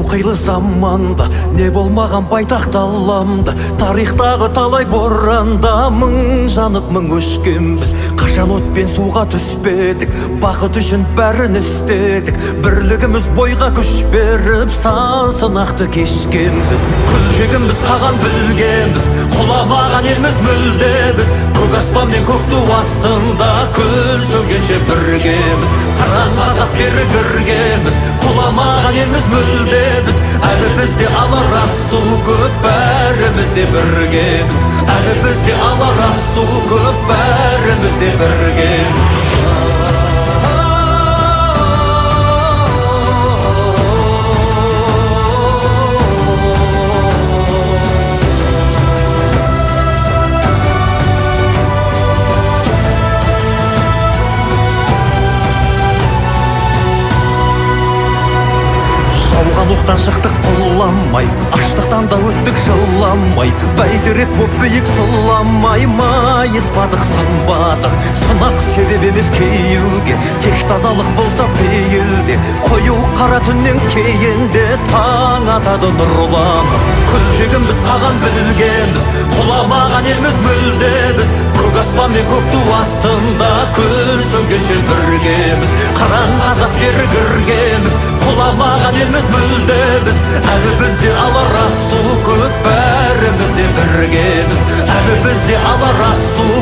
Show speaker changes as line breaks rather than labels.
Қилы заманда не болмаған байтақ даламда, тарихтағы талай боранда мың жанып, мың өшкенбіз. Қашан от пен суға түспедік, бақыт үшін бәрін істедік. Бірлігіміз бойға күш беріп, сан сынақты кешкенбіз. Күлтегінбіз, қаған білгенбіз, құламаған елміз мүлде біз. Көк аспан мен көк ту астында күн сөнгенше біргеміз. Қыран қазақ, берік іргеміз, құламаған елміз мүлде біз. Әлі бізде алар асу көп, бәріміз де біргеміз. Әлі бізде алар асу көп, бәріміз де біргеміз. Жауған оқтан шықтық құламай, аштықтан да өттік жыламай. Бәйтерек боп биік сұламай, майыспадық, сынбадық. Сынақ себеп емес кейуге, тек тазалық болса пейілде. Қою қара түннен кейін де таң атады нұрланып. Күлтегінбіз, қаған білгенбіз, құламаған елміз мүлде біз. Көк аспан мен көк ту астында күн сөнгенше біргеміз. Қыран қазақ, берік іргеміз, құламаған елміз мүлде біз. Әлі бізде алар асу көп, бәріміз де біргеміз. Әлі бізде алар асу